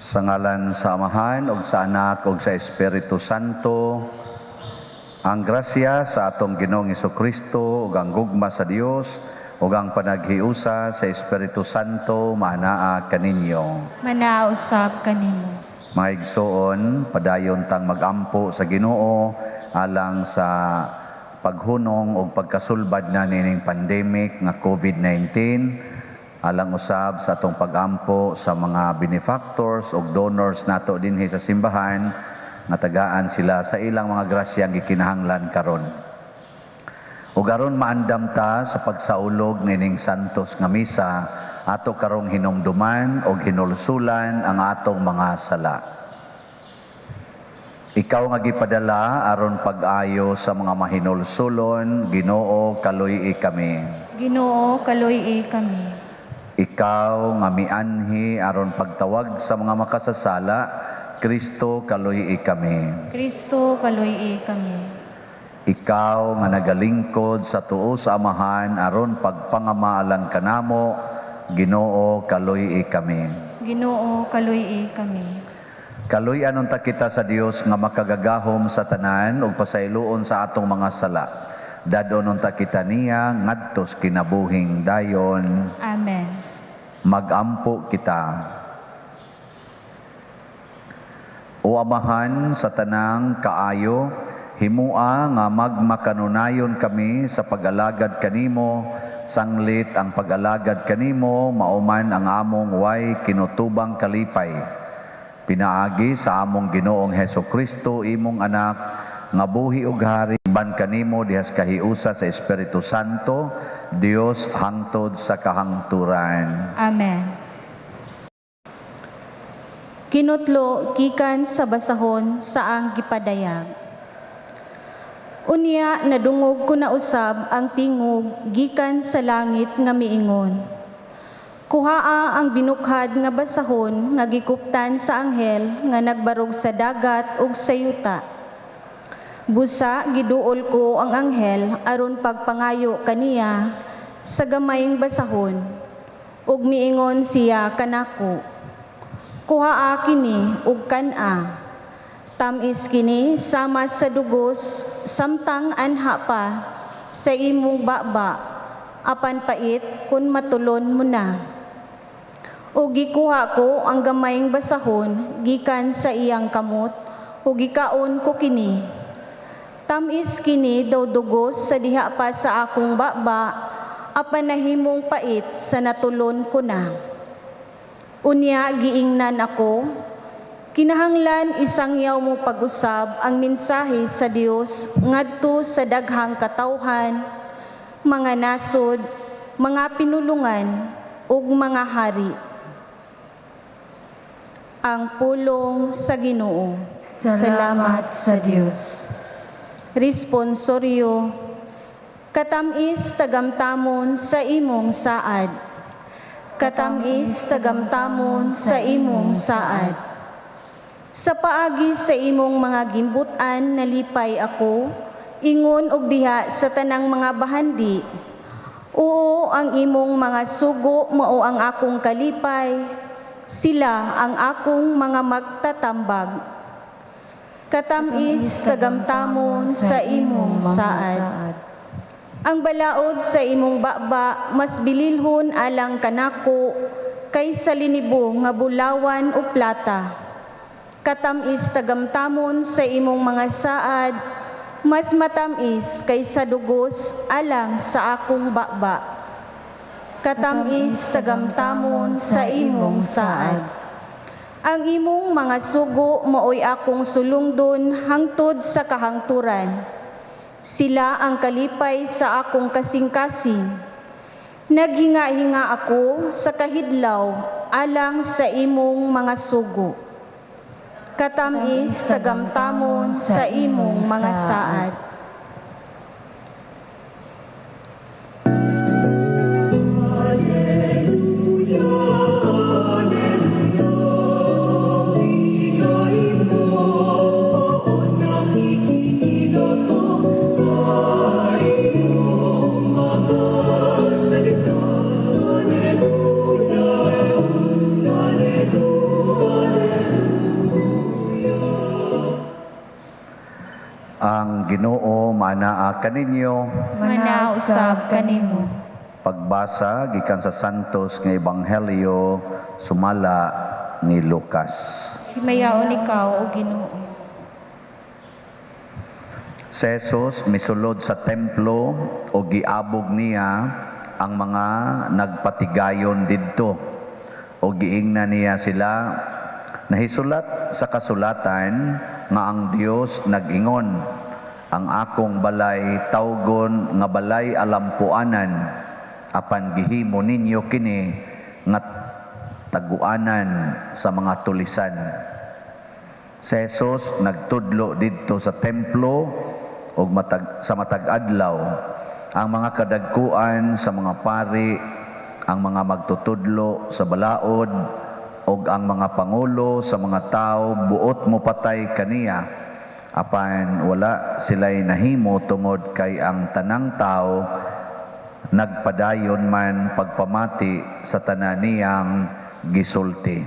Sa ngalan sa Amahan ug sa Anak ug sa Espiritu Santo, ang grasya sa atong Ginoong Kristo ug ang gugma sa Dios ug ang panaghiusa sa Espiritu Santo maanaa kaninyo. Manaa usab kanimo. Mga igsoon, padayon tang magampo sa Ginoo alang sa paghunong ug pagkasulbad na nining pandemic nga COVID-19, alang usab sa atong pagampo sa mga benefactors ug donors nato dinhi sa simbahan nga tagaan sila sa ilang mga grasyang gikinahanglan karon. Ug aron maandam ta sa pagsaulog nining santos nga misa, ato karong hinumduman og hinulsulan ang atong mga sala. Ikaw nga gipadala aron pag-ayo sa mga mahinulsulon, Ginoo, kaluy-i kami. Ginoo, kaluy-i kami. Ikaw nga mianhi aron pagtawag sa mga makasasala, Kristo, kaluy-i kami. Kristo, kaluy-i kami. Ikaw nga nagalingkod sa tuo sa Amahan aron pagpangama alang kanamo, Ginoo, kaluy-i kami. Ginoo, kaluy-i kami. Kaluy-an unta kita sa Dios nga makagagahom sa tanan ug pasayloon sa atong mga sala. Dad-on unta kita niya ngadto sa kinabuhing dayon. Amen. Magampo kita. O Amahan sa tanang kaayo, himua nga magmakanunayon kami sa pag-alagad kanimo, sanglit ang pag-alagad kanimo mauman ang among way kinutubang kalipay. Pinaagi sa among Ginoong Heso Kristo, imong anak, nga buhi ug hari ban kanimo dihas kahiusa sa Espiritu Santo, Dios hangtod sa kahangturan. Amen. Kinutlo gikan sa basahon sa ang gipadayag. Unya nadungog ko na usab ang tingog gikan sa langit nga miingon: "Kuhaa ang binukhad nga basahon nga gikuptan sa anghel nga nagbarog sa dagat ug sa yuta." Busa giduol ko ang anghel aron pagpangayo kaniya sa gamayng basahon. Ug miingon siya kanako, "Kuhaa kini ug kan-a. Tam-is kini sama sa dugos samtang anha pa sa imong baba, apan pait kun matulon mo na." Ug gikuha ko ang gamayng basahon gikan sa iyang kamot ug gikaon ko kini. Tam-is kini daw dugos sa diha pa sa akong baba, apan nahimong pait sa natulon ko na. Unya giingnan ako, "Kinahanglan isangyaw mo pag-usab ang mensahe sa Dios ngadto sa daghang katawhan, mga nasod, mga pinulungan ug mga hari." Ang pulong sa Ginoo. Salamat sa Dios. Responsoryo. Katam-is tagamtamon sa imong saad. Katam-is tagamtamon sa imong saad. Sa paagi sa imong mga gimbut-an nalipay ako, ingon og diha sa tanang mga bahandi. Oo, ang imong mga sugo mao ang akong kalipay, sila ang akong mga magtatambag. Katam-is tagamtamon sa imong saad. Ang balaod sa imong baba mas bililhon alang kanako kaysa linibo nga bulawan o plata. Katam-is tagamtamon sa imong mga saad, mas matam-is kaysa dugos alang sa akong baba. Katam-is tagamtamon sa imong saad. Ang imong mga sugo maoy akong sulungdon hangtod sa kahangturan. Sila ang kalipay sa akong kasing-kasing. Naghinga-hinga ako sa kahidlaw alang sa imong mga sugo. Katamis tagamtamon sa imong mga saad. Alleluia, alleluia. Ginoo maanaa kaninyo. Manaa usab kanimo. Pagbasa gikan sa Santos nga Ebanghelyo sumala ni Lucas. Himayaon ikaw, O Ginoo. Si Jesus misulod sa templo o giabog niya ang mga nagpatigayon didto o giingna niya sila, "Nahisulat sa kasulatan nga ang Dios nag-ingon, 'Ang akong balay tawgon nga balay alampuanan,' apan gihimo ninyo kini nga taguanan sa mga tulisan." Si Jesus nagtudlo didto sa templo og matag sa matag adlaw. Ang mga kadagkuan sa mga pari, ang mga magtutudlo sa balaod ug ang mga pangulo sa mga tao buot mopatay kaniya, apan wala sila'y nahimo tungod kay ang tanang tao nagpadayon man pagpamati sa tanan niyang gisulti.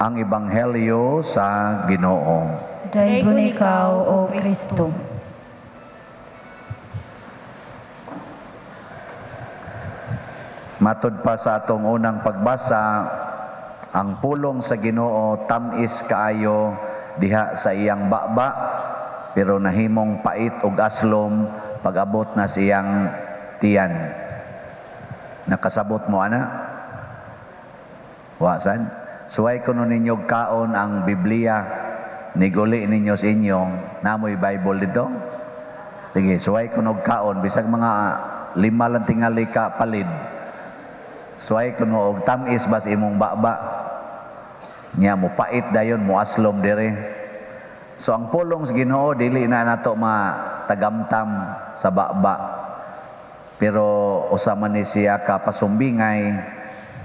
Ang Ebanghelyo sa Ginoo. Daygon ikaw, O Kristo. Matod pa sa atong unang pagbasa, ang pulong sa Ginoo tam-is kaayo diha sa iyang baba, pero nahimong pait ug aslom pag-abot na sa iyang tiyan. Nakasabot mo ana? Wasan? Suway kuno ninyo kaon ang Biblia, niguli ninyo sa inyo, namoy Bible dito? Sige, suway kuno kaon bisag mga 5 lang tingali ka palid. Suway kuno og tam-is bas imong baba. Nya mo pait dayon, mo aslom dire. So ang pulong sa Ginoo dili na nato matagamtam sa baba. Pero usa man ni siya ka pasumbingay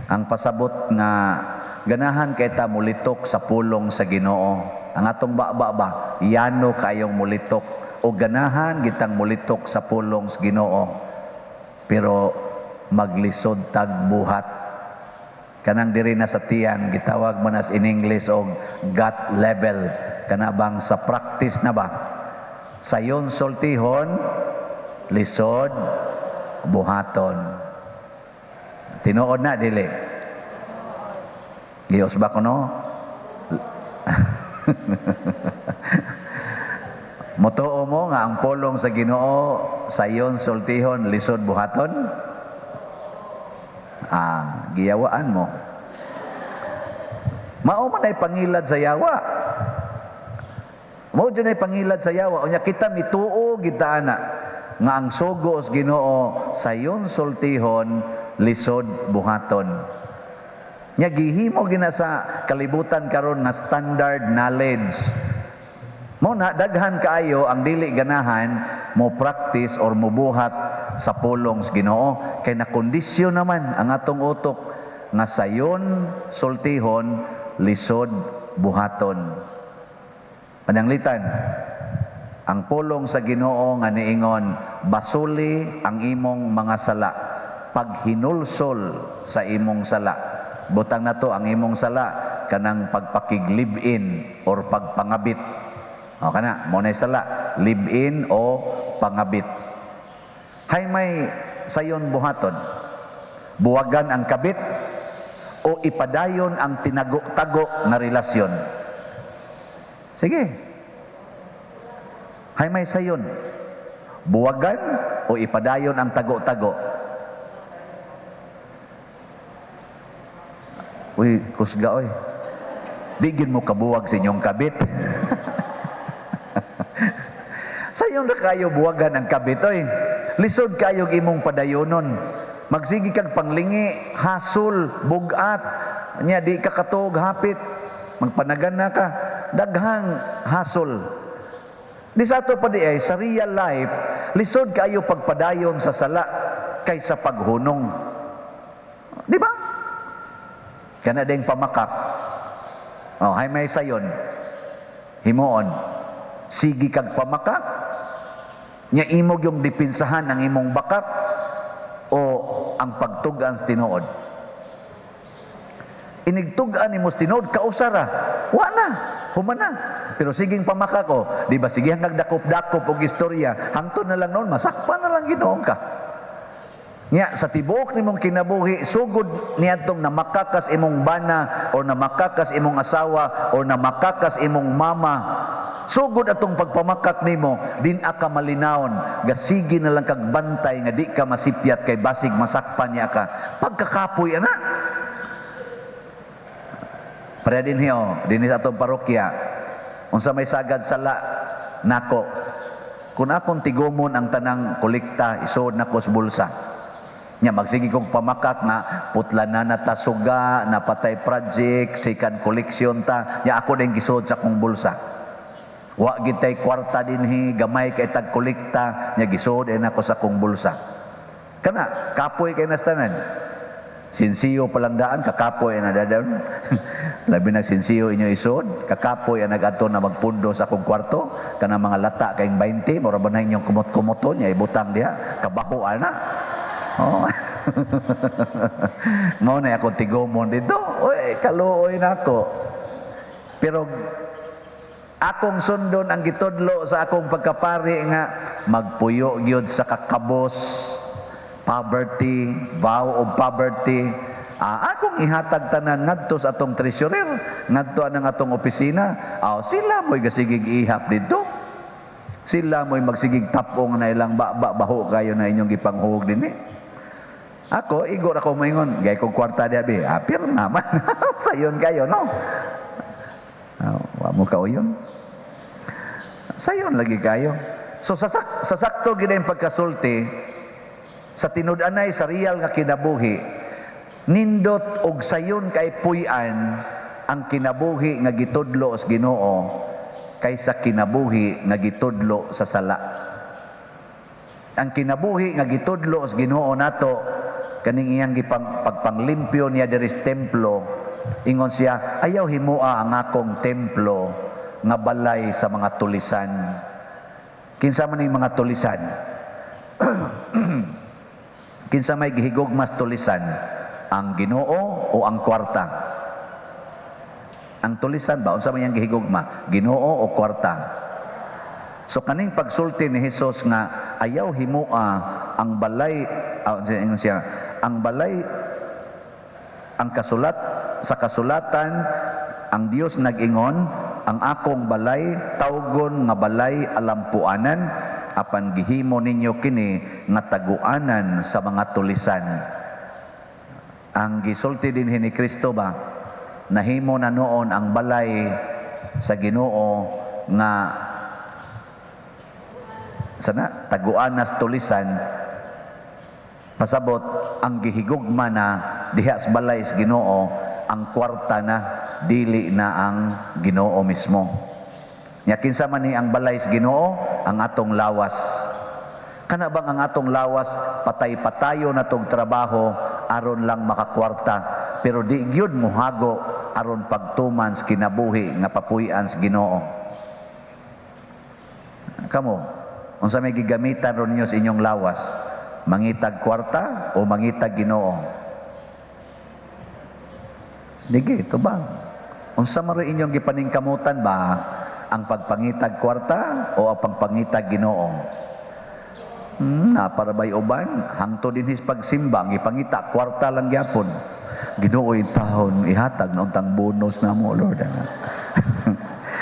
ang pasabot nga ganahan kay ta mulitok sa pulong sa Ginoo. Ang atong baba ba yano kayong mulitok o ganahan gitang mulitok sa pulong sa Ginoo. Pero maglisod tag buhat. Kanang diri na sa tiyan, gitawag man as in English og gut level. Kana bang sa practice na ba? Sayon sultihon, lisod buhaton. Tinuod na dili. Giyos ba kuno? Motuo mo nga ang pulong sa Ginoo sayon sultihon, lisod buhaton? Ah, giyawaan mo. Mao man ay pangilad sa yawa. Mao jud ay pangilad sa yawa. Unya kita mituo gid ana nga ang sugo sa Ginoo sayon sultihon, lisod buhaton. Nya gihimo gina sa kalibutan karon nga standard knowledge. Mao na daghan kaayo ang dili ganahan mo practice or mobuhat sa pulong sa Ginoo kay nakondisyon naman ang atong utok nga sayon sultihon, lisod buhaton. Pananglitan, ang pulong sa Ginoo nga niingon, basuli ang imong mga sala, paghinulsol sa imong sala. Butang nato ang imong sala kanang pagpakig-live-in or pagpangabit. O kana, mo na sala, live-in o pangabit. Hay may sayon buhaton, buwagan ang kabit o ipadayon ang tinago-tago na relasyon. Sige. Hay may sayon, buwagan o ipadayon ang tago-tago. Uy, kusga oy. Di gid mo kabuwag sa inyong kabit. Sayon ra kayo buwagan ang kabit oy. Lisod kayo imong padayonon. Magsige kag panglingi, hasol, bugat, nya di ka katuog hapit, magpanagan na ka, daghang hasol. Di sa ato pa di ay, sa real life, lisod kayo pagpadayon sa sala kaysa paghunong. Di ba? Kana ding pamakak. Oh, hay may sayon. Himuon. Sige kag pamakak. Nya imog yung dipinsahan ang imong bakak o ang pagtug-an sa tinuod. Inigtug-an nimo tinuod, kausa ra. Wa na, human na. Pero siging pamakak ko, di ba sige hanggang dakop-dakop og istorya, hangtod na lang noon, masakpan na lang ginoon ka. Nya sa tibuok nimong kinabuhi, sugod niadtong namakakas imong bana o namakakas imong asawa o namakakas imong mama, sugod atong pagpamakak nimo, din ka malinawon, gasigi na lang kag bantay nga di ka masipyat kay basig masakpan niya ka. Pagkakapoy ana. Pareha din hiyo, din sa atong parokya. Unsa may sagad sala nako. Kung akong tigumon ang tanang kolekta, isuod nako sa bulsa. Nya magsige kong pamakak nga putla na ta suga, napatay project, second collection ta, nya ako din gisuod sa akong bulsa. Wa gitay kwarta dinhi, gamay kay tag kolekta, nya gisuod din ako sa akong bulsa. Kana kapoy kay nastanan. Sinsiyo palang daan, kakapoy na dadon. Labi na sinsiyo inyo isod, kakapoy ang nag-adto na magpundo sa akong kwarto, kana mga lata kayong 20, mura ba na inyong kumot-kumoton, nya ibutang diha, kabaho ana. Oh. Mao na akong tigumon dito. Oy, kaluoy nako. Pero akong sundon ang gitudlo sa akong pagkapari nga magpuyo gyud sa kakabos, poverty, vow of poverty. Akong ihatag tanan ngadto sa atong treasurer, ngadto anang atong opisina. Sila mo'y gasigig ihap dito. Sila mo'y magsigig tapong na ilang ba baho kayo na inyong gipanghuog dinhi. Ako, igor ako moingon, gay kong kwarta diha bi. Pirma man. Sayon kayo, no? Wa mo kauyon. Sayon lagi kayo. So sasakto gid ang pagkasulti sa tinud-anay sa real nga kinabuhi. Nindot og sayon kay puy-an ang kinabuhi nga gitudlo sa Ginoo kaysa kinabuhi nga gitudlo sa sala. Ang kinabuhi nga gitudlo sa Ginoo nato kaning iyang gipang pagpanglimpyo niya diri sa templo, ingon siya, ayaw himua ang akong templo nga balay sa mga tulisan. Kinsa man ning mga tulisan? Kinsa may gihigugmas tulisan? Ang Ginoo o ang kwarta? Ang tulisan ba unsa may iyang gihigugma? Ginoo o kwarta? So kaning pagsulti ni Hesus nga ayaw himua ang balay, ingon siya, ang balay, ang kasulat sa kasulatan ang Dios nag-ingon, ang akong balay tawgon nga balay alampuanan, apan gihimo ninyo kini nga taguanan sa mga tulisan. Ang gisulti din ni Kristo ba, nahimo na noon ang balay sa Ginoo nga sana taguan nas tulisan, pasabot ang gihigugma na diha sa balay sa Ginoo ang kwarta na, dili na ang Ginoo mismo. Nya kinsa man ni ang balay sa Ginoo? Ang atong lawas. Kana bang ang atong lawas patay-patayo na tong trabaho aron lang makakwarta, pero di gyud mohago aron pagtuman sa kinabuhi nga papuy-an sa Ginoo. Kamo, unsa may gigamitan ron ninyo sa inyong lawas? Mangitag kwarta o mangitag Ginoo? Digi, ito ba? Unsa man rin inyong gipaningkamutan ba? Ang pagpangitag kwarta o ang pagpangitag Ginoo? Naparabay uban, hangtod din his pagsimba, ang ipangita, kwarta lang gyapon. Ginoo in taon, ihatag na untang bonus na mo, Lord.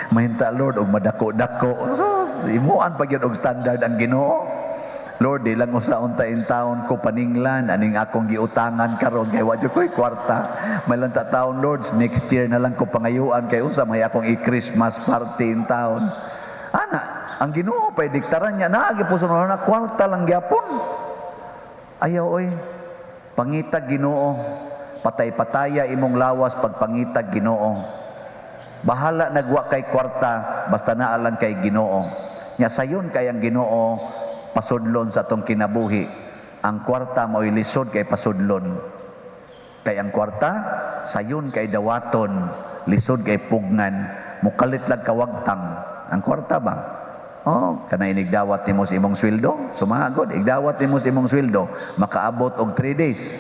Mahinta, Lord, og madako-dako. So, imuan pa gyud og standard ang Ginoo. Lord, di lang usa unta in taon ko paninglan aning akong giutangan karon kay wa jud koy kwarta. May lang ta taon, Lord, next year na lang ko pangayuan kay unsa may akong i-Christmas party in taon. Ana, ang Ginoo pay diktaran niya naa gyud na kwarta lang gyapon. Ayaw oy. Pangitag Ginoo, patay-pataya imong lawas pagpangitag Ginoo. Bahala nagwa kay kwarta basta naa lang kay Ginoo. Nya sayon kay ang Ginoo pasudlon sa atong kinabuhi. Ang kwarta mao'y lisod kay pasudlon. Kay ang kwarta sayon kay dawaton, lisod kay pugnan, mukalit lang kawagtang. Ang kwarta ba? Oh, kana inigdawat nimo sa imong sweldo, sumagod, igdawat nimo sa imong sweldo, makaabot og 3 days.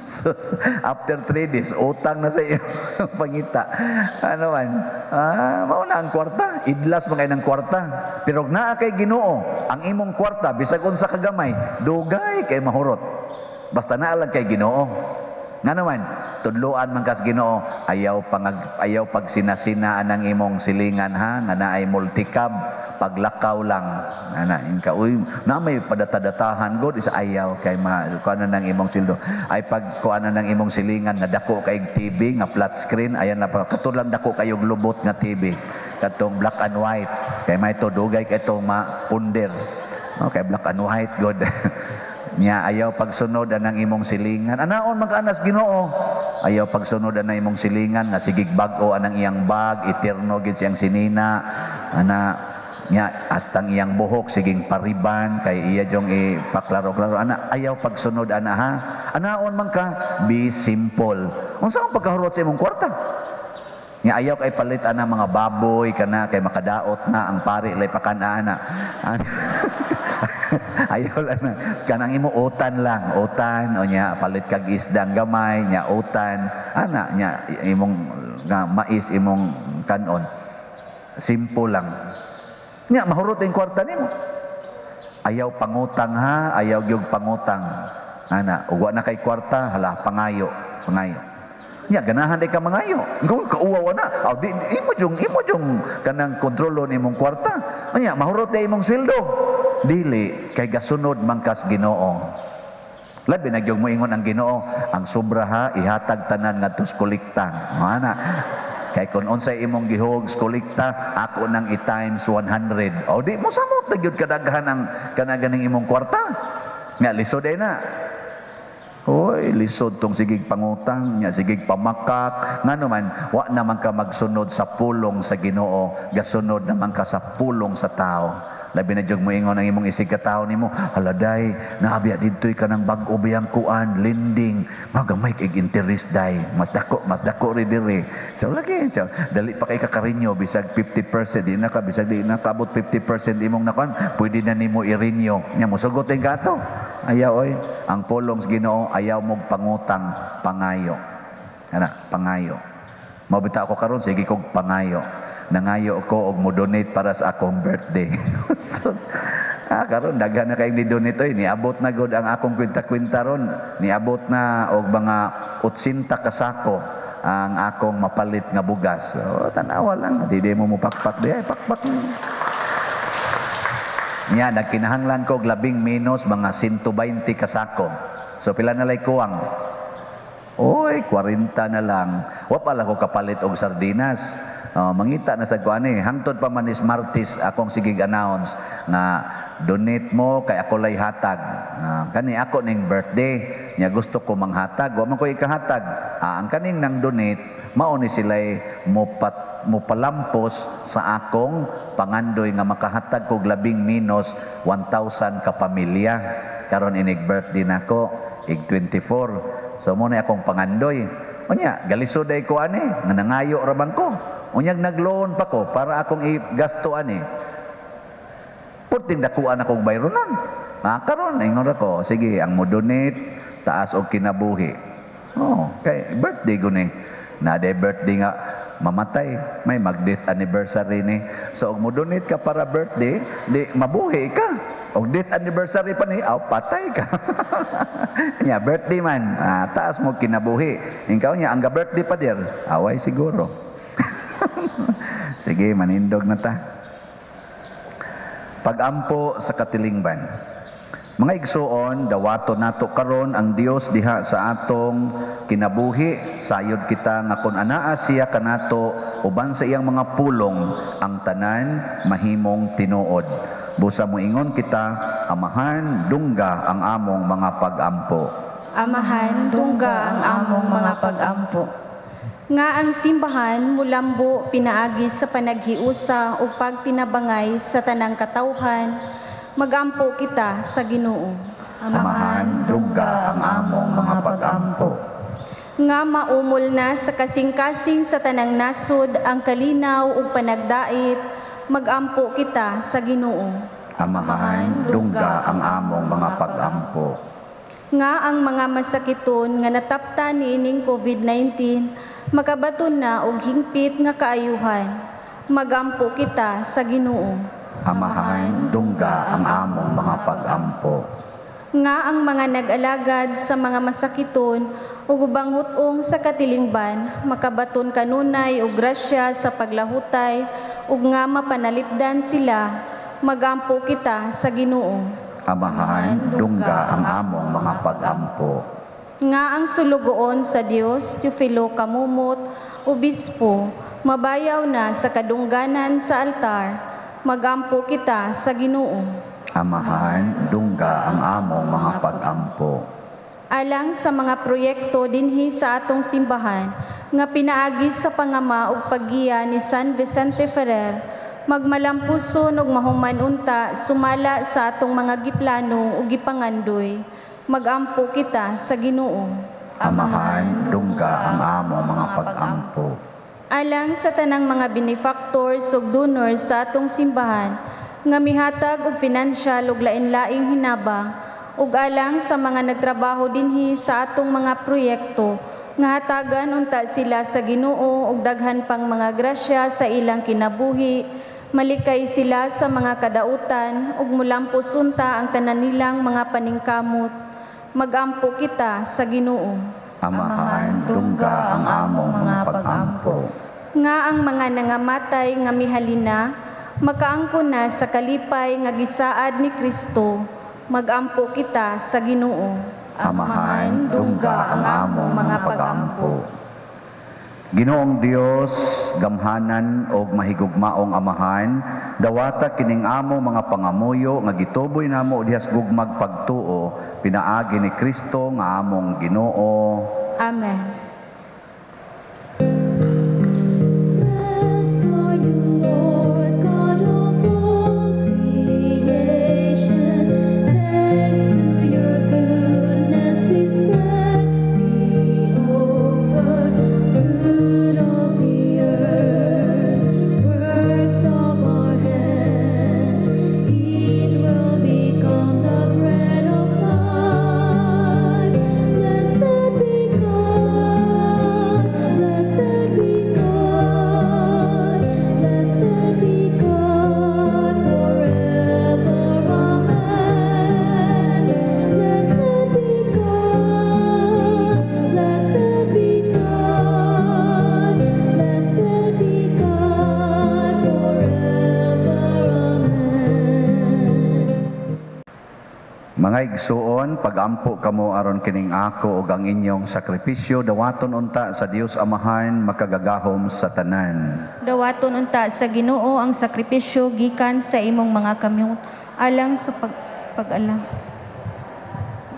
So, after 3 days, utang na sa iyo pangita. Ano man? Ah, mao na ang kwarta. Idlas man kay ng kwarta. Pero naa kay Ginoo, ang imong kwarta bisag unsa kagamay, dugay kay mahurot. Basta naa lang kay Ginoo. Nga naman, tudluan man kas Ginoo, ayaw pag sinasinaan ang imong silingan ha, nga naay multicab, paglakaw lang. Ana, in ka, uy, na may padatadatahan god isa ayaw kay ma kuan na ng imong sildo. Ay pag kuan na ng imong silingan nga dako kay TV nga flat screen, ayan na pa katong dako kayo lubot nga TV. Katong black and white kay may to dugay kay to mapunder. Okay, black and white god. Nya ayaw pagsunod anang imong silingan. Anaon magkaanas Ginoo. Ayaw pagsunod anang imong silingan nga sigig bag-o anang iyang bag, eterno gid siyang sinina. Ana nya hastang iyang buhok siging pariban kay iya jong ipaklaro-klaro ana ayaw pagsunod ana ha. Anaon man ka, be simple. Unsa ang pagkahurot sa imong kwarta? Nya ayaw kay palit ana mga baboy kana kay makadaot na ang pari lay pakan-ana. Ayaw lang na. Kanang imo utan lang, utan o nya palit kag isdang gamay, nya utan, ana nya imong nga mais imong kanon. Simple lang. Nya mahurot ang kwarta nimo. Ayaw pangutang ha, ayaw gyud pangutang. Ana, ug wa na kay kwarta, hala pangayo, pangayo. Nya ganahan di ka mangayo. Ikaw kauwaw na. Aw di imo jung kanang kontrolon imong kwarta. Nya mahurot di imong sweldo. Dili kay gasunod man kas Ginoo. Labi na gyud moingon ang Ginoo, ang sobra ha ihatag tanan ngadto sa kolekta. Ana. Kay kun unsay imong gihug sa kolekta, ako nang i-times 100. O di mo samot na gyud kadaghan ang kanaganing imong kwarta. Nga lisod ay na. Oy, lisod tong sigig pangutang, nya sigig pamakak. Ngano man, wa naman ka magsunod sa pulong sa Ginoo, gasunod naman ka sa pulong sa tao. Labi na jud moingon ang imong isig katawo nimo, haladay, naabiya didtoy ka ng bag-o biyang kuan, lending, magamay kay interest day, mas dako ri diri. So lagi, so, dali pa kay kakarinyo bisag 50% di na ka, bisag di na kaabot 50% imong nakuan, pwede na nimo i-renew. Nya mosugot din ka ato. Ayaw oy, ang pulong sa Ginoo ayaw mog pangutang, pangayo. Ana, pangayo. Mao bitaw ako karon sige kog pangayo. Nangayo ko og mo-donate para sa akong birthday. So, karon daghan na kayong ni-donate oy, niabot na gud ang akong kwenta-kwenta ron, niabot na og mga 80 ka sako ang akong mapalit nga bugas. So, tanawa lang, di di mo mupakpak di ay pakpak. Nya nagkinahanglan ko og labing menos mga 120 ka sako. So pila na lay kuwang? Oy, 40 na lang. Wa pala ko kapalit og sardinas. Oh, mangita na sa kuan eh. Hangtod pa man is Martes akong sigig announce na donate mo kay ako lay hatag. Kani ako ning birthday. Nya gusto ko manghatag. Wa man ko ikahatag. Ang kaning nang donate mao ni sila'y mopalampos sa akong pangandoy nga makahatag kog labing minus 1,000 ka pamilya. Karon inig birthday nako, ig 24. So mo na akong pangandoy. Unya, galisod ay ko ani, nga nangayo ra bang ko. Unyag nagloan pa ko para akong igasto ani. Purting dakuan akong bayronon. Karon ingon ra ko, sige, ang mo donate taas og kinabuhi. Oh, kay birthday ko ni. Na day birthday nga mamatay, may mag-death anniversary ni. So og mo donate ka para birthday, di mabuhi ka. Og death anniversary pa ni, aw patay ka. Nya birthday man, taas mo kinabuhi. Ikaw nya ang ga-birthday pa dir, away siguro. Sige, manindog na ta. Pagampo sa katilingban. Mga igsuon, dawato nato karon ang Dios diha sa atong kinabuhi. Sayod kita nga kun anaa siya kanato uban sa iyang mga pulong, ang tanan mahimong tinuod. Busa moingon kita, Amahan, dungga ang among mga pagampo. Amahan, dungga ang among mga pagampo. Nga ang simbahan mulambo pinaagi sa panaghiusa o pagtinabangay sa tanang katawhan, magampo kita sa Ginoo. Amahan, dungga ang among mga pagampo. Nga maumol na sa kasing-kasing sa tanang nasod ang kalinaw ug panagdait, magampo kita sa Ginoo. Amahan, dungga ang among mga pagampo. Nga ang mga masakiton nga nataptan niining COVID-19 makabaton na og hingpit nga kaayuhan. Magampo kita sa Ginoo. Amahan, dungga ang among mga pag-ampo. Nga ang mga nag-alagad sa mga masakiton ug ubang hut-ong sa katilingban makabaton kanunay og grasya sa paglahutay ug nga mapanalipdan sila. Magampo kita sa Ginoo. Amahan, dungga ang among mga pag-ampo. Nga ang sulugoon sa Dios, Teofilo Camomot, obispo, mabayaw na sa kadungganan sa altar. Magampo kita sa Ginoo. Amahan, dungga ang among mga pag-ampo. Alang sa mga proyekto dinhi sa atong simbahan nga pinaagi sa pangama ug paggiya ni San Vicente Ferrer, magmalampuson ug mahuman unta sumala sa atong mga giplano ug gipangandoy. Magampo kita sa Ginoo. Amahan, dungga ang among mga pag-ampo. Alang sa tanang mga benefactors ug donors sa atong simbahan nga mihatag og financial ug lain-laing hinabang, ug alang sa mga nagtrabaho dinhi sa atong mga proyekto nga hatagan unta sila sa Ginoo og daghan pang mga grasya sa ilang kinabuhi, malikay sila sa mga kadautan ug mulampos unta ang tanan nilang mga paningkamot. Magampo kita sa Ginoo. Amahan, dungga ang among mga pag-ampo. Nga ang mga nangamatay nga mihalina makaangkon na sa kalipay nga gisaad ni Kristo. Magampo kita sa Ginoo. Amahan, dungga ang among mga pag-ampo. Ginoong Dios, gamhanan og mahigugmaong Amahan, dawata kining among mga pangamuyo nga gituboy namo diha sa gugmag pagtuo, pinaagi ni Kristo nga among Ginoo. Amen. Blessed are you, Lord God of all creation. Thanks to your goodness is spread the over fruit of the earth, works of our hands. It will become the bread of life. Blessed be God, blessed be God, blessed be God forever. Amen. Blessed be God, blessed be God, blessed be God forever. Amen. Mga igsuon, pagampo kamo aron kining ako ug ang inyong sakripisyo dawaton unta sa Dios Amahan makagagahom sa tanan. Dawaton unta sa Ginoo ang sakripisyo gikan sa imong mga kamot alang sa pag-alang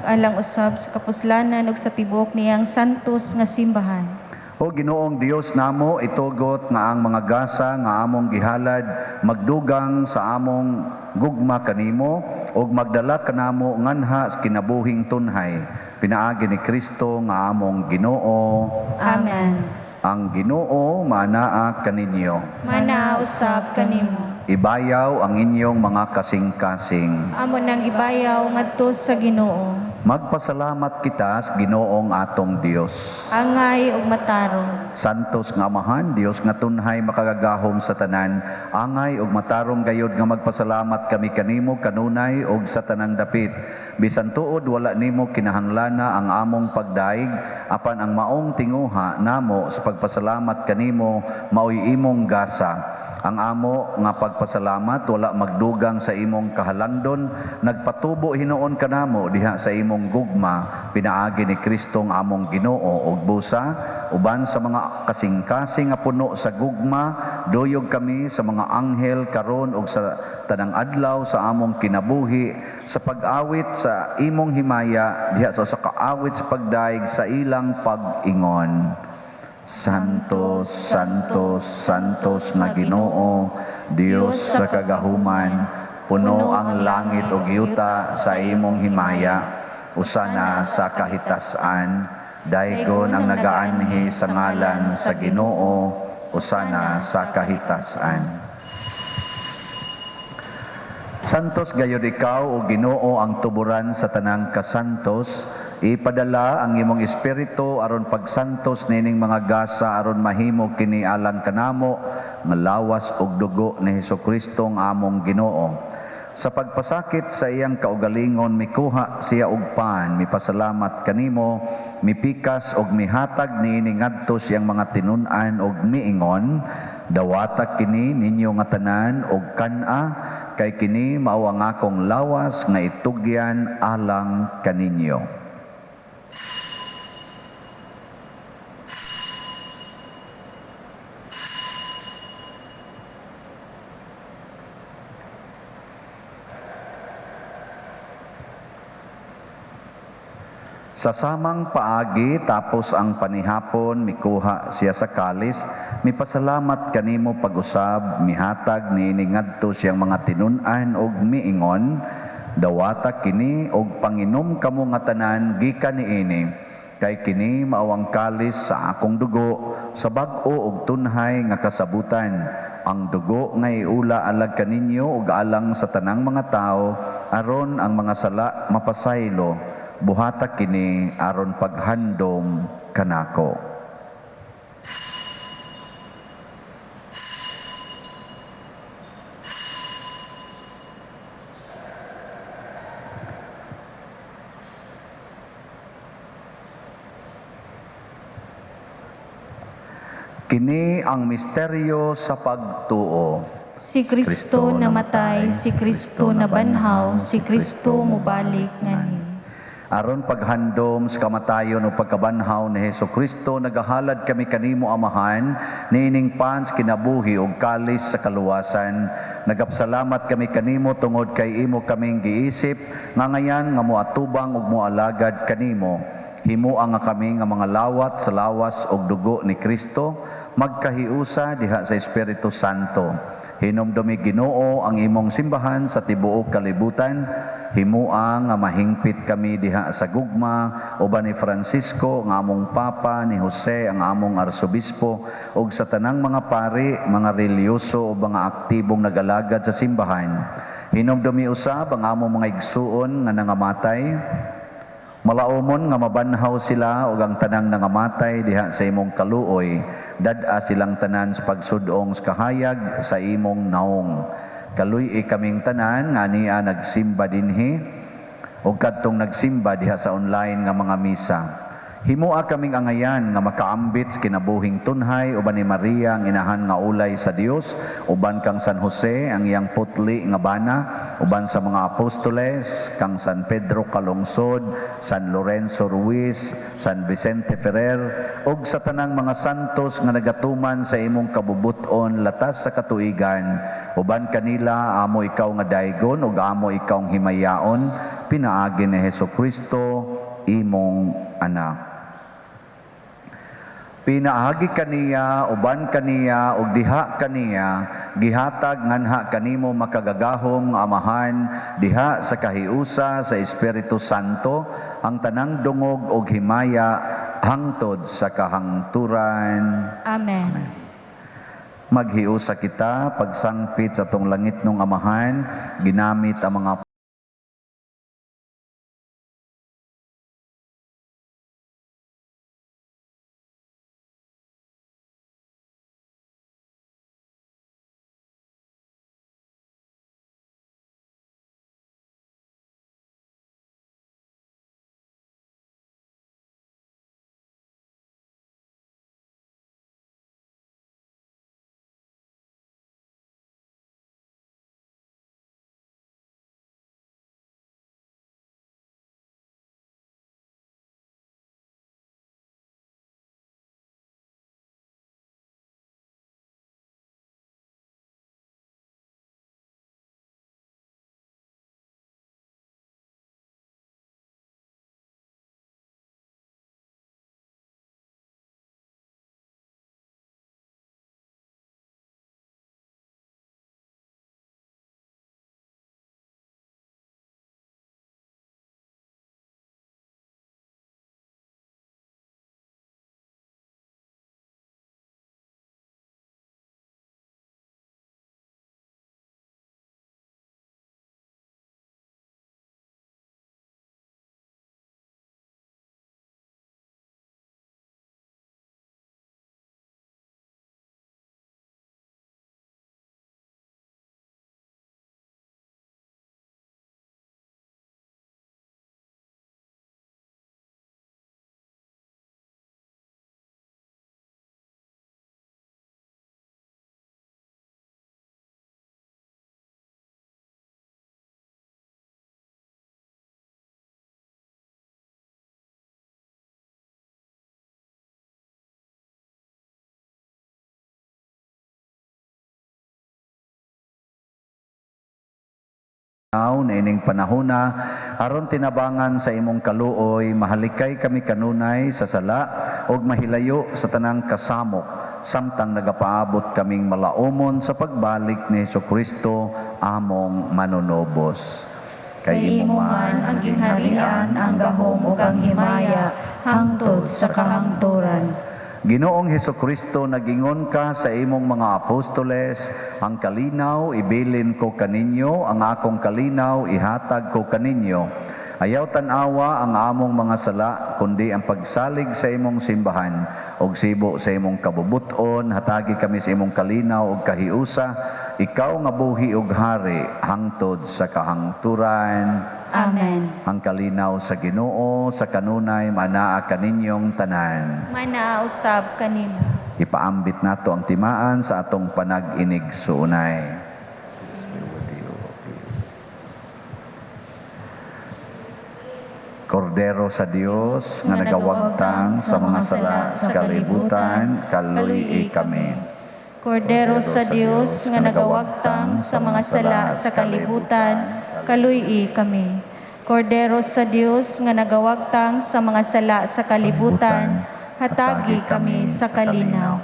alang usab sa kapuslanan ug sa tibuok niyang santos nga simbahan. O Ginoong Dios namo, itugot nga ang mga gasa nga among gihalad magdugang sa among gugma kanimo ug magdala kanamo nganha sa kinabuhing tunhay, pinaagi ni Kristo nga among Ginoo. Amen. Ang Ginoo manaa kaninyo. Manaa usab kanimo. Ibayaw ang inyong mga kasing-kasing. Amo nang ibayaw ngadto sa Ginoo. Magpasalamat kita sa Ginoong atong Dios. Angay ug matarong. Santos nga Amahan, Dios nga tunhay makagagahom sa tanan, angay ug matarong gayod nga magpasalamat kami kanimo kanunay ug sa tanang dapit. Bisan tuod wala nimo kinahanglana ang among pagdaig, apan ang maong tinguha namo sa pagpasalamat kanimo maoy imong gasa. Ang amo nga pagpasalamat wala magdugang sa imong kahalangdon, nagpatubo hinuon kanamo diha sa imong gugma, pinaagi ni Kristong among Ginoo ug busa uban sa mga kasing-kasing nga puno sa gugma, duyog kami sa mga anghel karon ug sa tanang adlaw sa among kinabuhi sa pag-awit sa imong himaya diha sa usa ka awit sa pagdaig sa ilang pag-ingon. Santo, Santo, Santos nga Ginoo, Dios sa kagahuman, puno ang langit ug yuta sa imong himaya, usana sa kahitasan, daygon ang nagaanhi sa ngalan sa Ginoo, usana sa kahitasan. Santos gayud ikaw o Ginoo ang tuburan sa tanang kasantos, Ipadala ang imong espiritu aron pagsantos nining mga gasa aron mahimo kini alang kanamo nga lawas ug dugo ni Hesukristo ang among Ginoo. Sa pagpasakit sa iyang kaugalingon, mikuha siya og pan, mipasalamat kanimo, mipikas og mihatag niini ngadto siyang mga tinun-an og miingon, "Dawata kini ninyo nga tanan og kan-a, kay kini mao ang akong lawas nga itugyan alang kaninyo." Sa samang paagi, tapos ang panihapon, mikuha siya sa kalis, mipasalamat kanimo pag-usab, mihatag niini ngadto siyang mga tinun-an og miingon, "Dawata kini og panginom kamo nga tanan gikan niini, kay kini mao ang kalis sa akong dugo sa bag-o og tunhay nga kasabutan, ang dugo nga iula alag kaninyo ug alang sa tanang mga tawo aron ang mga sala mapasaylo. Buhata kini aron paghandom kanako." Kini ang misteryo sa pagtuo. Si Kristo namatay, si Kristo nabanhaw, si Kristo mubalik nganhi. Aron paghandom sa kamatayon o pagkabanhaw ni Hesus Kristo, nagahalad kami kanimo, Amahan, niining pan sa kinabuhi ug kalis sa kaluwasan. Nagapasalamat kami kanimo tungod kay imo kaming giisip nga ngayan nga moatubang ug moalagad kanimo. Himoa nga kami nga mga lawat sa lawas ug dugo ni Kristo, magkahiusa diha sa Espiritu Santo. Hinumdumi, Ginoo, ang imong simbahan sa tibuok kalibutan. Himoa nga mahingpit kami diha sa gugma uban ni Francisco nga among Papa, ni Jose ang among Arsobispo, ug sa tanang mga pari, mga relihiyoso ug mga aktibong nagalagad sa simbahan. Hinumdumi usab ang among mga igsuon nga nangamatay. Malaumon nga mabanhaw sila ug ang tanang nangamatay diha sa imong kaluoy, dad-a silang tanan sa pagsudong sa kahayag sa imong naong. Kaluy-i kaming tanan nga ania nagsimba dinhi ug kadtong nagsimba diha sa online nga mga misa. Himoa kaming angayan nga makaambit sa kinabuhing tunhay uban ni Maria ang inahan nga ulay sa Dios, uban kang San Jose ang iyang putli nga bana, uban sa mga apostoles, kang San Pedro Calungsod, San Lorenzo Ruiz, San Vicente Ferrer, ug sa tanang mga santos nga nagatuman sa imong kabubut-on latas sa katuigan. Uban kanila amo ikaw nga daygon ug amo ikaw himayaon, pinaagi ni Hesus Kristo imong anak. Pinaagi kaniya, uban kaniya, ug diha kaniya, gihatag nganha kanimo makagagahom nga Amahan, diha sa kahiusa sa Espiritu Santo, ang tanang dungog ug himaya hangtod sa kahangturan. Amen. Amen. Maghiusa kita pagsangpit sa atong langitnong Amahan, ginamit ang mga Niining panahona aron tinabangan sa imong kaluoy, mahalikay kami kanunay sa sala ug mahilayo sa tanang kasamok samtang nagapaabot kaming malaumon sa pagbalik ni Hesukristo among manunubos. Kay imo man ang gingharian, ang gahom ug ang himaya hangtod sa kahangturan. Ginoong Hesukristo, nagingon ka sa imong mga apostoles, "Ang kalinaw ibilin ko kaninyo, ang akong kalinaw ihatag ko kaninyo." Ayaw tan-awa ang among mga sala, kundi ang pagsalig sa imong simbahan ug sibo sa imong kabubuton, hatagi kami sa imong kalinaw ug kahiusa, ikaw nga buhi ug hari hangtod sa kahangturan. Amen. Ang kalinaw sa Ginoo sa kanunay manaa kaninyong tanan. Manaa usab kanimo. Ipaambit nato ang timaan sa atong panag-inig-suunay. Kordero sa Dios nga nagawagtang sa mga sala sa kalibutan, kaluy-i kami. Kordero sa Dios nga nagawagtang sa mga sala sa kalibutan, kaluy-i kami. Kordero sa Dios nga nagawagtang sa mga sala sa kalibutan, hatagi kami sa kalinaw.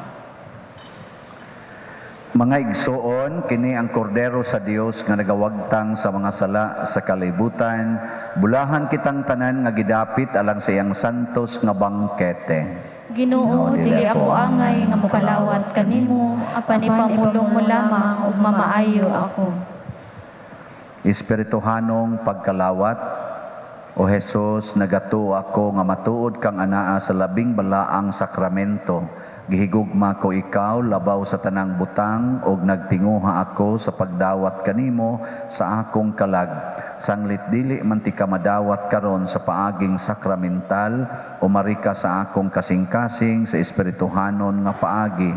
Mga igsoon, kini ang kordero sa Dios nga nagawagtang sa mga sala sa kalibutan. Bulahan kitang tanan nga gidapit alang sa iyang santos nga bangkete. Ginoo, dili ako angay nga mokalawat kanimo, apan ipamulong mo lamang ug mamaayo ako. Espirituhanong pagkalawat. O Jesus, nagatuo ako nga matuod kang anaa sa labing balaang sakramento. Gihigugma ko ikaw labaw sa tanang butang ug nagtinguha ako sa pagdawat kanimo sa akong kalag. Sanglit dili man ti ka madawat karon sa paaging sakramental, umari ka sa akong kasing-kasing sa espirituhanon nga paagi.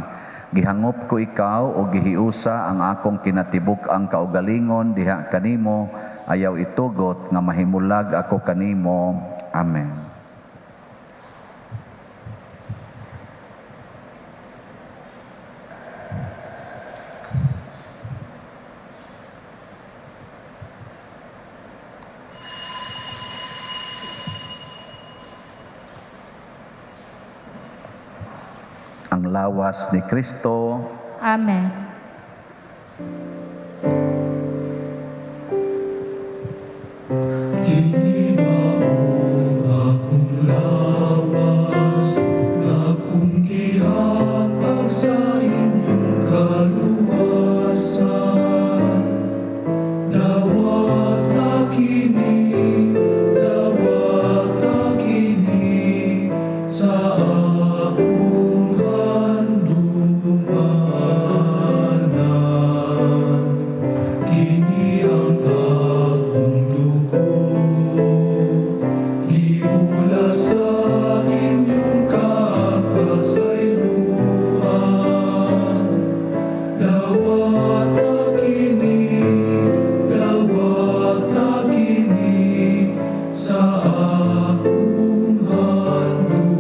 Gihangop ko ikaw o gihiusa ang akong kinatibuk-ang kaugalingon diha kanimo, ayaw itugot nga mahimulag ako kanimo. Amen. Ang lawas ni Kristo. Amen. Kini mao akong lawas, nga akong gihatag sa inyong kaluwasan. Dawata kini, dawata kini, sa akong handumanan. Kini ang akong dugo, giula sa inyong kapasayloan. Dawata kini, dawata kini, sa akong handumanan.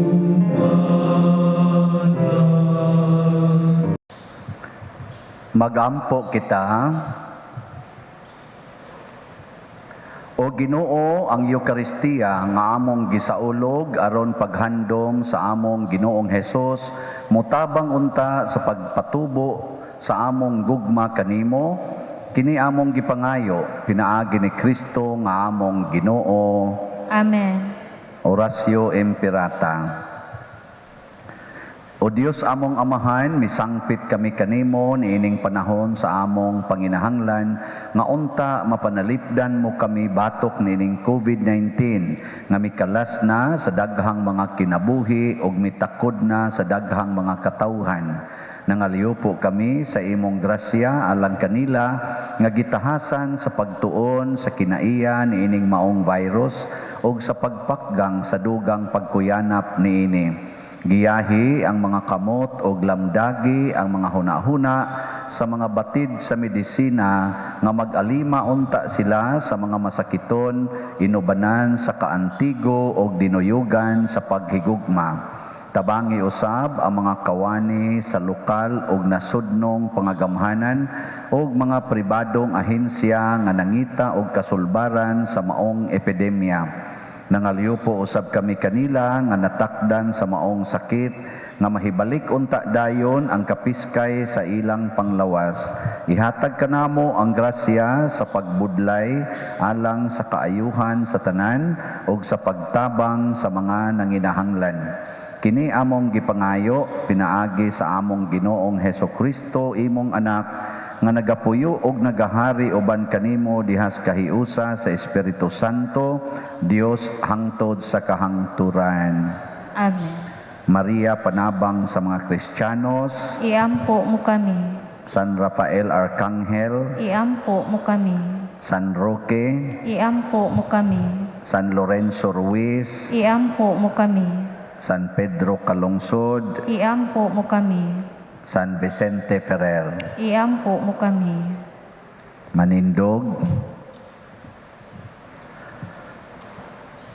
Magampo kita. O Ginoo, ang Eukaristiya nga among gisaulog aron paghandom sa among Ginoong Hesus, motabang unta sa pagpatubo sa among gugma kanimo, kini among gipangayo pinaagi ni Kristo nga among Ginoo. Amen. Oratio Imperata. O Dios among Amahan, misangpit kami kanimo niining panahon sa among panginahanglan nga unta mapanalipdan mo kami batok niining COVID-19 nga mikalas na sa daghang mga kinabuhi ug mitakod na sa daghang mga katawhan. Nangaliw po kami sa imong grasya alang kanila nga gitahasan sa pagtuon sa kinaiya niining maong virus ug sa pagpakgang sa dugang pagkuyanap niini. Giyahi ang mga kamot og lamdagi ang mga hunahuna sa mga batid sa medisina nga mag-alima unta sila sa mga masakiton, inubanan sa kaantigo og dinuyugan sa paghigugma. Tabangi usab ang mga kawani sa lokal ug nasudnong pangagamhanan ug mga pribadong ahensya nga nangita og kasulbaran sa maong epidemya. Nangalyupo usab kami kanila nga natakdan sa maong sakit nga mahibalik unta dayon ang kapiskay sa ilang panglawas. Ihatag kanamo ang grasya sa pagbudlay alang sa kaayuhan sa tanan ug sa pagtabang sa mga nanginahanglan. Kini among gipangayo pinaagi sa among Ginoong Hesukristo, imong anak, nga nagapuyo og nagahari uban kanimo dihas kahiusa sa Espiritu Santo, Dios, hangtod sa kahangturan. Amen. Maria, panabang sa mga Kristiyanos, Iampo mo kami. San Rafael Arcangel, Iampo mo kami. San Roque, Iampo mo kami. San Lorenzo Ruiz, Iampo mo kami. San Pedro Calungsod, Iampo mo kami. San Vicente Ferrer. Iampo mo kami. Manindog.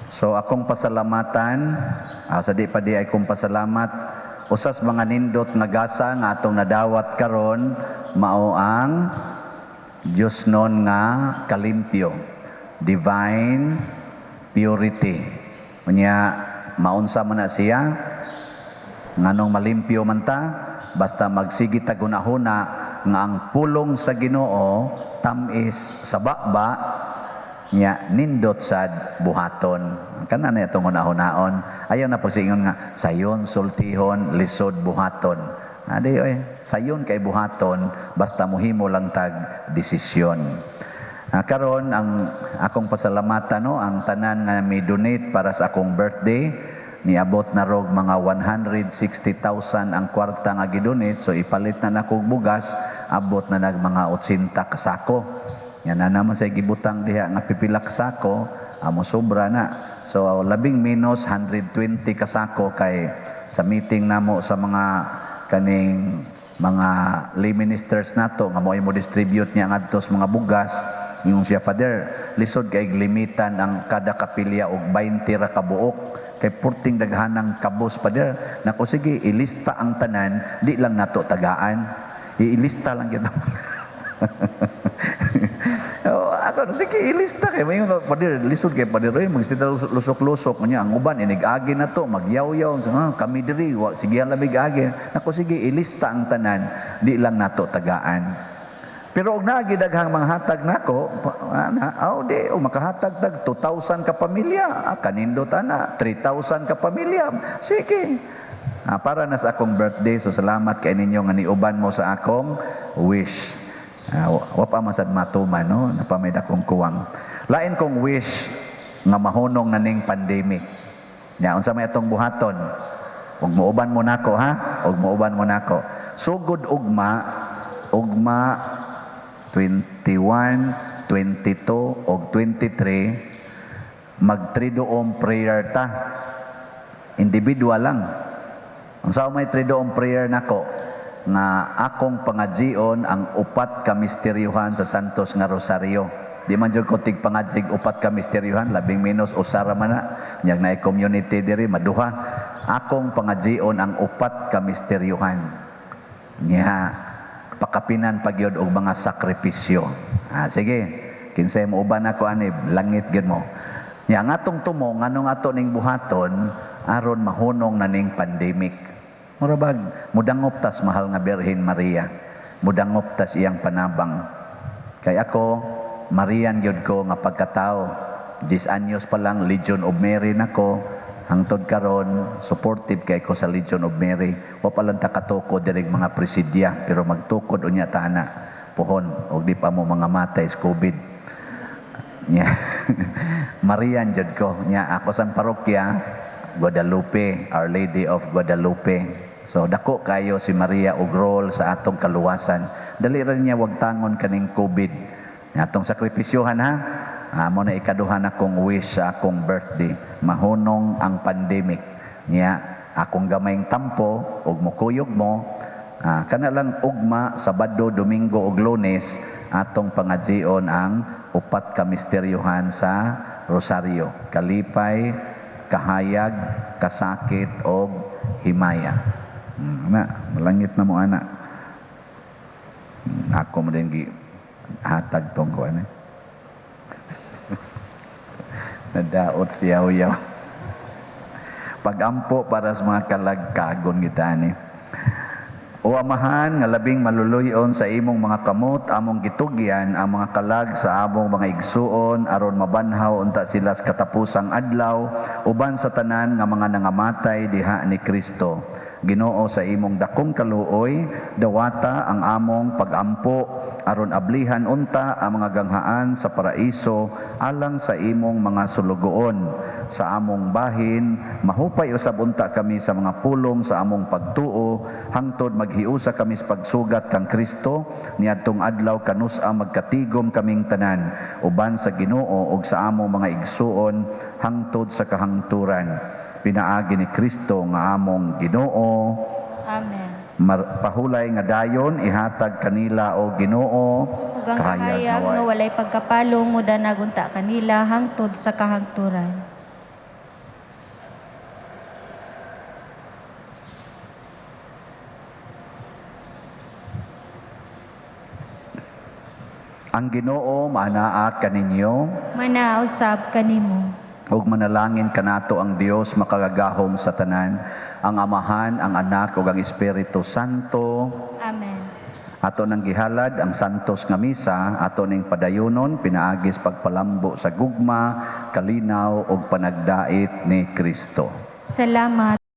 So akong pasalamatan, sa di pa di ay kong pasalamat, usas mga nindot nga gasa nga atong nadawat karon mao ang Diyos non nga kalimpyo, divine purity. Unya maunsa man na siya, nganong malimpyo man ta, basta magsige ta hunahuna nga ang pulong sa Ginoo tam-is sa baba nya nindot sad buhaton. Kana na itong hunahunaon. Ayaw na pagsingon nga sayon sultihon, lisod buhaton. Adi oy, sayon kay buhaton basta mohimo lang tag desisyon. Karon ang akong pasalamatan, no, ang tanan nga mi donate para sa akong birthday, niabot na rog mga 160,000 ang kwarta nga gidonate, so ipalit na nako og bugas, abot na nag mga 80 ka sako. Yan na naman sa gibutang diha nga pipila ka sako, amo sobra na. So labing minus 120 ka sako kay sa meeting namo sa mga kaning mga lay ministers nato nga mo distribute niya ngadto sa mga bugas. Ingon siya, "Father, lisod kay limitan ang kada kapilya og 20 ra ka buok kay purting daghanang kabos, Father." Nako, sige, ilista ang tanan, di lang nato tagaan, iilista lang gyud. Oh, ako, sige, ilista kay may Father, lisod kay Father oy, magsita lusok-lusok nya ang uban inig-agi na to, magyaw-yaw. So, kami diri wa sige lamig agi. Nako, sige, ilista ang tanan, di lang nato tagaan. Pero og naagi daghang manghatag nako, ana, aw di, o makahatag tag 2,000 ka pamilya, kanindot ana, 3,000 ka pamilya. Sige. Para na sa akong birthday, so salamat kay ninyo nga niuban mo sa akong wish. Wa pa man sad matuman, no, napamid akong kuwang. Lain kong wish nga mahunong na ning pandemic. Nya unsa may atong buhaton? Ug muuban mo nako ha? Ug muuban mo nako. Sugod ugma, ugma 21, 22 og 23 mag-triduom prayer ta. Individual lang. Ang sa may triduom prayer nako nga akong pangadzion ang upat ka misteryuhan sa Santos nga Rosario. Di man jud ko tig pangadzig upat ka misteryuhan, labing minus usara man na. Nyag naay community diri maduha. Akong pangadzion ang upat ka misteryuhan. Nya pakapinan pagyod og mga sakripisyo. Sige, kinsay mo uban ako ani, langit gyud mo. Nya ang atong tumong nganong ato ning buhaton aron mahunong na ning pandemic. Mura bag mudangop tas mahal nga Birhen Maria. Mudangop tas iyang panabang. Kay ako Marian gyud ko nga pagkatao. 10 anyos pa lang Legion of Mary nako. Hangtod karon supportive kay ko sa Legion of Mary. Wa pa lang ta katukod diri mga presidya, pero magtukod unya ta ana. Pohon og di pa mo mga matay sa COVID. Nya. Marian jud ko. Nya ako sang parokya Guadalupe, Our Lady of Guadalupe. So dako kayo si Maria og role sa atong kaluwasan. Dali ra niya wag tangon kaning COVID. Nya atong sakripisyohan ha. Amo na ikaduha na kong wish sa akong birthday, mahunong ang pandemic. Nya akong gamayng tampo og mukuyog mo, kana lang ugma Sabado, Domingo ug Lunes atong pangadzion ang upat ka misteryuhan sa Rosario. Kalipay, kahayag, kasakit og himaya. Na, malangit na mo ana. Ako mo din gi hatag tong ko ano. Nadaot siya yaw. Pagampo para sa mga kalagkagon kita ni. O Amahan nga labing maluluyon sa imong mga kamot, among gitugyan ang mga kalag sa among mga igsuon aron mabanhaw unta sila sa katapusang adlaw uban sa tanan nga mga nangamatay diha ni Kristo. Ginoo, sa imong dakong kaluoy, dawata ang among pagampo aron ablihan unta ang mga ganghaan sa paraiso alang sa imong mga sulugoon. Sa among bahin, mahupay usab unta kami sa mga pulong sa among pagtuo hangtod maghiusa kami sa pagsugat kang Kristo niadtong adlaw kanus-a magkatigom kaming tanan uban sa Ginoo ug sa among mga igsuon hangtod sa kahangturan, pinaagi ni Kristo nga among Ginoo. Amen. Pahulay nga dayon ihatag kanila, o Ginoo, ug ang kahayag nga walay pagkapalong modanag unta kanila hangtod sa kahangturan. Ang Ginoo maanaa kaninyo. Manaa usab kanimo. Ug manalangin kanato ang Dios makagagahom sa tanan, ang Amahan, ang Anak ug ang Espiritu Santo. Amen. Ato nang gihalad ang santos nga misa, ato ning padayonon pinaagi sa pagpalambo sa gugma, kalinaw ug panagdait ni Kristo. Salamat.